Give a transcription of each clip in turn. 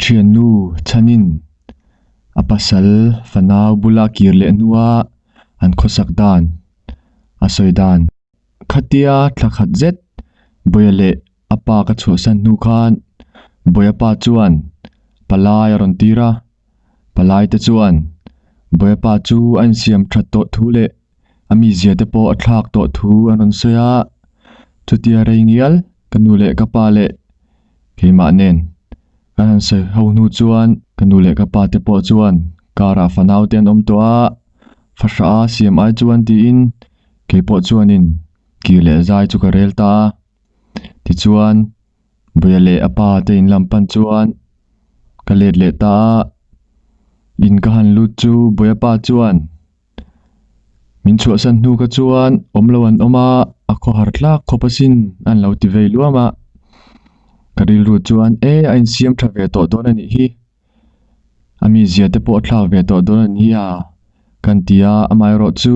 thiannu chhanin a pasal fanau bula kir leh hnua an khawsak dan a sawi dan. Khatia thla khat zet Bawia leh a pa ka chhuahsan hnu khan Bawia pa chuan palai a rawn tir a, palai te chuan Bawia pa chu a insiam that tawh thu leh a mizia te pawh a thlak tawh thu an rawn sawi a, chutia rei ngial ka nu leh ka pa leh keimah nen kan han sawi ho hnu chuan ka nu leh ka pa te pawh chuan car ah fanau te an awm tawh a, fahrah a siam ai chuan tiin keipawh chuanin kir leh zai chu ka rel ta a, tichuan Buia leh a pa te in lam pan chuan ka let leh ta a, in ka han lut chu Buia pa chuan Min chhuahsan hnu kha chuan awm lo an awm a, a khawhar tlak khawp asin an lo ti vei luam a. Ka rilru chuan e a insiam tha ve tawh dawn a nih hi, a mizia te pawh a thlak ve tawh dawn a ni a kan ti a, amaherawh chu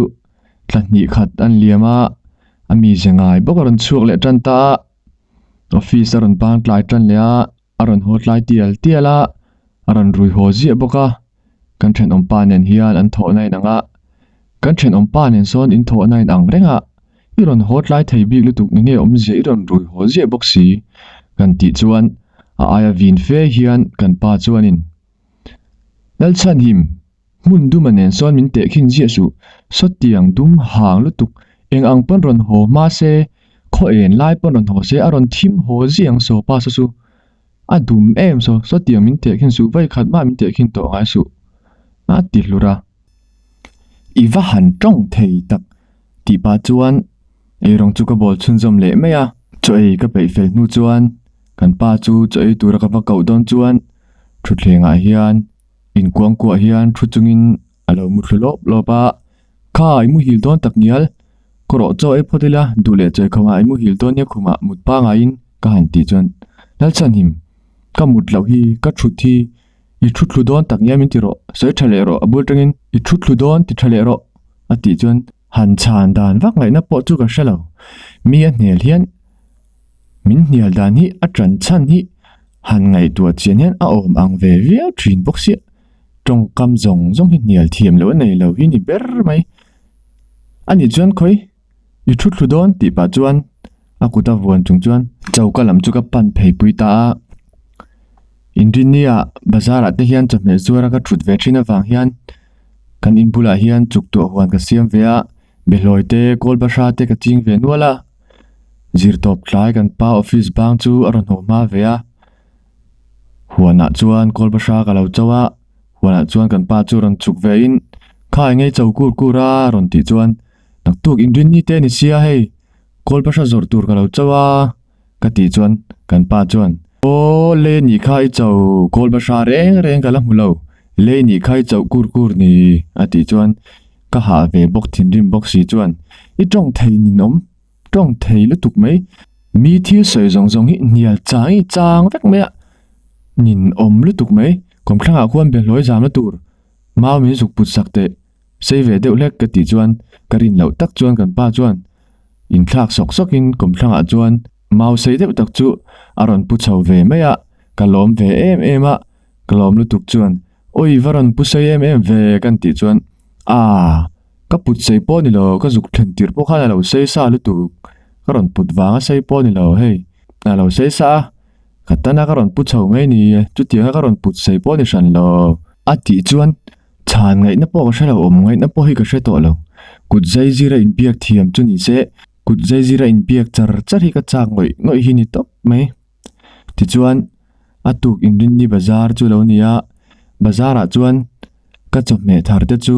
thla hnih khat an liam a, a mizia ngai bawk a rawn chhuak leh tan ta a, office a rawn bang tlai tan leh a. A rawn haw tlai tial tial a, a rawn rui haw ziah bawk a, kan thenawm pa nen hian an thawhna in ang a, kan thenawm pa nen sawn in thawhna in ang reng a, i rawn haw tlai thei bik lutuk nge nge awmzia i rawn rui haw ziah bawk si kan tih chuan a aia vin fe hian kan pa chuanin Lalchhanhim Hmun duma nen sawn min tehkhin ziah suh, sawtiang dum hang lutuk, eng ang pawn rawn haw hma se, khaw en lai pawn rawn haw se, a rawn thim haw ziah ang saw pa saw chu. A dum em saw, sawtiang min tehkhin suh, vai khat mah min tehkhin tawh ngai suh, a ti hlur a. I va han tawng thei tak tih pah chuan eirawng chu ka bawl chhunzawm leh mai a. Chaw ei ka peih fel hnu chuan kan pa chu chaw ei tura ka va koh dawn chuan thutthlengah hian Inkuangkuah hian thu chungin a lo mu thlu lawp lawp a, Kha, i muhil dawn tak ngial, khaw rawh chaw ei phawt ila, duh leh chawi khawmah i muhil dawn nia khumah mut pangaiin ka han tih chuan Lalchhanhim, ka mut loh hi, ka thut hi, i thu thlu dawn tak ngial min ti rawh, sawi tha leh rawh, a bul tangin i thu thlu dawn ti tha leh rawh a tih chuan han chhan dan vak ngaihna pawh chu ka hre lo, mi a hnel hian Min hnial dan hi a ṭan chhan hi han ngaihtuah chian hian a awm ang ve viau ṭhin bawk sia. Ṭawngkam zawng zawng hi hnial thiam loh a nei lo hi ni ber mai. Ani chuan khawi i thu thlu dawn tih pah chuan a kut a vuan chung chuan choka lam chu ka pan phei pui ta a. Inrinnia bazar ah te hian chawhmeh zuar a ka ṭhut ve ṭhin avang hian kan in bulah hian chuk tuah huan ka siam ve a, behlawi te kawl bahra te ka ching ve nual a. Zirtawp tlai kan pa office bang chu a rawn haw hma ve a, huanah chuan kawl bahra ka lo cho a, huanah chuan kan pa chu rawn chhuk ve in kha eng ei cho kur kur a rawn tih chuan naktuk inrinni te a ni sia hei kawl bahra zawrh tur ka lo cho a ka tih chuan kan pa chuan aw lei a nih kha i cho kawl bahra reng reng ka la hmu lo lei a nih kha i choh kur kur ni a tih chuan ka hah ve bawk thinrim bawk si chuan i tawng thei ninawm tawng thei lutuk mai. Mi thil sawi zawng zawng hi hnial chang i chang vek mai a, ninawm lutuk mai. Kawmthlangah khuan behlawi zamna tur mau min zuk put sak teh sei ve deuh hlek ka tih chuan ka rin loh tak chuan kan pa chuan inthlak sawk sawkin kawmthlangah chuan mau sei deuh tak chu a rawn pu chho ve mai a, ka lawm ve em em a, ka lawm lutuk chuan awi va rawn pu sei em em ve kan tih chuan aaa. Ka put sei pawh ni lo, ka zuk thlen tirh pawh khan a lo sei sa lutuk, ka rawn put vang a sei pawh ni lo hei, a lo sei sa a, ka tan a ka rawn pu chho mai ni, chutiang a ka rawn put sei pawh ni hran lo. A tih chuan chhan ngaihna pawh ka hre lo, awm ngaihna pawh hi ka hre tawh lo, kut zai zira inbiak thiam chu ni se, kut zai zira inbiak char char hi ka chak ngawih ngawih hi ni tawp mai. Tichuan a tuk inrinni bazar chu lo ni a, bazar ah chuan ka chawhmeh thar te chu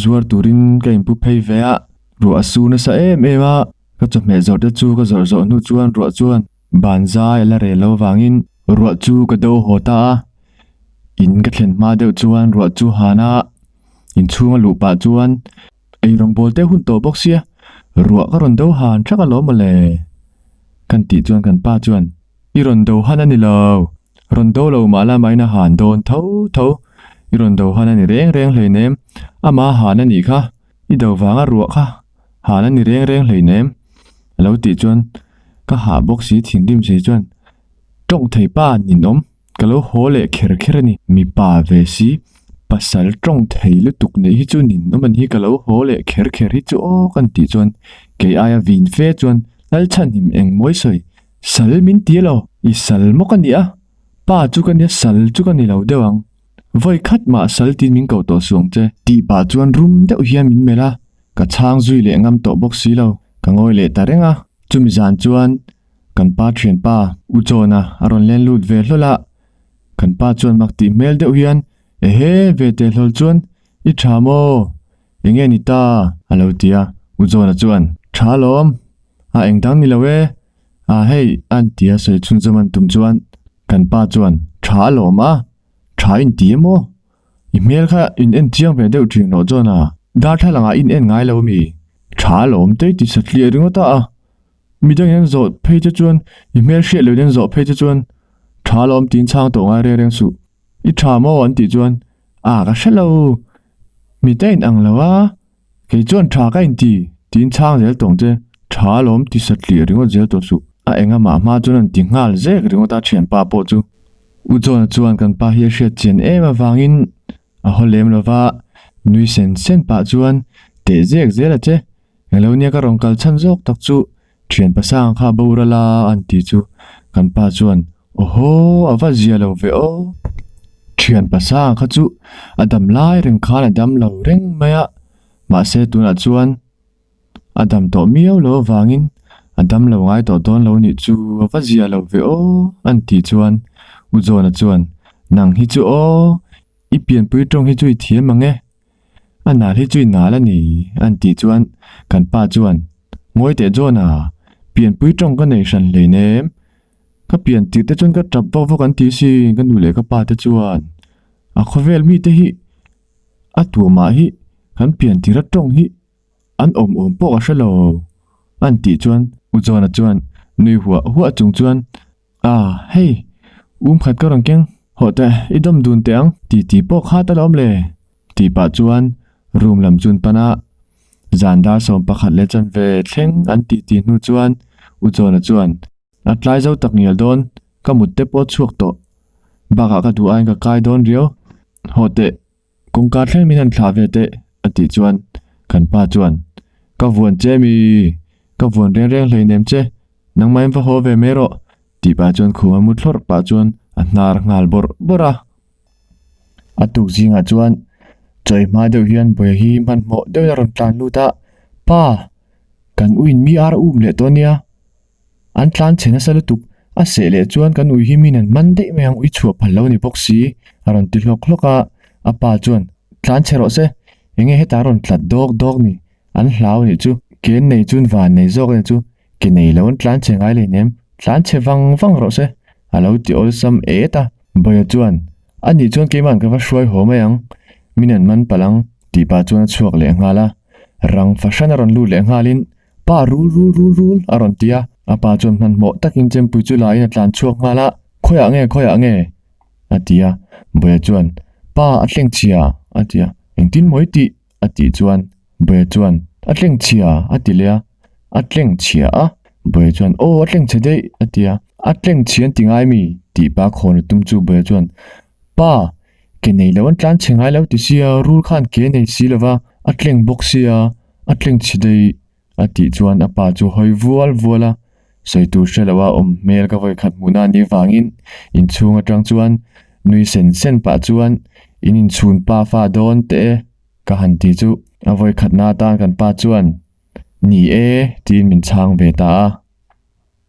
Zuar turin ka inpu phei ve a, ruah a su nasa em em a, ka chawhmeh zawrh te chu ka zawrh zawh hnu chuan ruah chuan ban zai a la rel lo vangin ruah chu ka do haw ta a, in ka thlen hma deuh chuan ruah chu han a, inchhung a luh pah chuan eirawng bawl te hun tawh bawk sia, ruah ka rawn do han thak alawm mawle kan tih chuan kan pa chuan I rawn do han a ni lo. Rawn do lo mah la main a han dawn tho tho. I rawn do han a ni reng reng hleinem. Ama han a nih kha. I do vanga ruah kha han a ni reng reng hleinem. A lo tih chuan ka hah bawk si thinrim si chuan tawng thei pa ninawm. Ka lo haw leh kher kher a ni. Mipa ve si, pasal tawng thei lutuk neih hi chu nin awm a ni hi ka lo haw leh kher kher hi chu aw ka ni tih chuan kei aia vin fe chuan Lalchhanhim engmawi sawi, sal min ti elaw? I sal maw ka nia? Pa chu ka nia sal chu ka ni lo deuh ang. Vawi khat mah sal tiin min koh tawh suh ang che. Tih pah chuan rum deuh hian min melh a, ka chhang zui leh ngam tawh bawk si lo. Ka ngawi leh ta reng a. Chumi zan chuan kan pa thianpa U Chawna a rawn len lut ve hlawl a, kan pa chuan mak tih hmel deuh hian, Ehe, ve teh hlawl chuan i tha maw? Enge ni ta? A lo ti a, U Chawna chuan, Tha lawm, a eng dang ni lo e, a hei a an ti a sawi chhunzawm an tum chuan kan pa chuan, Tha alawm a, tha in ti em aw? I hmel kha in en chiang ve deuh thin rawh chuan a, darthlalang ah in en ngai lo mi? Tha alawm te i ti satliah ringawt a, midang in an zawh phei che chuan i hmel hriat loh in an zawh phei che chuan tha alawm tiin chhang tawh ngai reng reng suh. I tha maw an tih chuan a ka hre lo, mi te in ang lo a, Kei chuan tha ka inti, tiin chhang zel tawng che, tha alawm ti satliah ringawt zel tawh suh. A enga mah hma chuan an ti nghal zek ringawt a thianpa pawh chu. U John-a chuan kan pa hi a hriat chian em avangin a haw lem lo va, nui sen sen pah chuan teh zek zel a che, englo nia ka rawn kal chhan zawk tak chu Thian pasang kha boral a an ti chu kan pa chuan Awhaw a va zia lo ve aw. Thian pasang kha chu a dam lai reng khan a dam lo reng mai a, mahse tunah chuan a dam tawh miau lo avangin a dam lo ngai tawh dawn lo nih chu a va zia lo ve aw an tih chuan U John-a chuan Nang hi chu aw i pianpui tawng hi chu i thiam ang e. A nal hi chu i nal a ni, an tih chuan kan pa chuan, Ngawi teh John-a, pianpui tawng ka nei hran hlein em? Ka pian tirh te chuan ka tap vak vak an ti sin, ka nu leh ka pa te chuan. A khawvel mite hi a tuamah hi kan pian tirh a tawng hi an awm awm pawh ka hre lo, an tih chuan U John-a chuan nui huah huah chung chuan, Ah, hei, um khat ka rawn keng, hawh teh, i dawm dun teh ang, ti ti pawh khat alawm le, tih pah chuan room lam chu an pan a, zan dar 11 leh chanve thleng an tih tih hnu chuan U Chawna chuan, A tlai zo tak ngial dawn, ka mut te pawh chhuak tawh, bakah ka duh aiin ka kai dawn riau, hawh teh, Kawngka thleng min han thlah ve teh a tih chuan kan pa chuan Ka vuan che mi, ka vuan reng reng hleinem che, nangmahin va haw ve mai rawh tih pah chuan khum a mu thlawrh pah chuan a hnar nghal bawrh bawrh a. A tuk zingah chuan chawi hma deuh hian Bawia hi hmanhmawh deuhin a rawn tlan lut a, Pa, kan uin mi ar a um leh tawh ania, An tlan chhe nasa lutuk, a seh leh chuan kan ui hi min an man daih mai ang, ui chhuah phal lo a ni bawk si, a rawn ti hlawk hlawk a, a pa chuan, Tlan chhe rawh se, enge hetah a rawn tlat dawk dawk ni, an hlau a nih chu, ke an nei chuan van nei zawk a nih chu, ke nei lo an tlan chhe ngai hleinem, tlan chhe vang vang rawh se, a lo ti awlsam et a. Bawia chuan, A nih chuan keima'n ka va hruai haw mai ang, min an man palh ang, tih pah chuan a chhuak leh nghal a, rang fahran a rawn lut leh nghalin, Pa rul rul rul rul a rawn ti a, a pa chuan hmanhmawh takin chempui chu laiin a tlan chhuak nghal a, Khawiah nge khawiah nge? a ti a, Bawia chuan Pa a tleng chhia a ti a, Engtin maw i tih? a tih chuan Bawia chuan A tleng chhia a ti leh a, A tleng chhia a? Bawia chuan Aw a tleng chhe daih a ti a, A tleng chhia an ti ngai mi? tih pa khawn a tum chu Bawia chuan Pa ke nei lo an tlan chhe ngai lo ti sia, rul khan ke nei si lo va, a tleng bawk sia, a tleng chhe daih a tih chuan a pa chu hawi vual vual a, sawi tur hre lo a awm hmel ka vawi khat hmuhna a nih vangin inchhung atang chuan nui sen sen pah chuan in inchhun pa fa dawn teh e ka han ti chu a vawi khatna atan kan pa chuan ni e tiin min chhang ve ta a.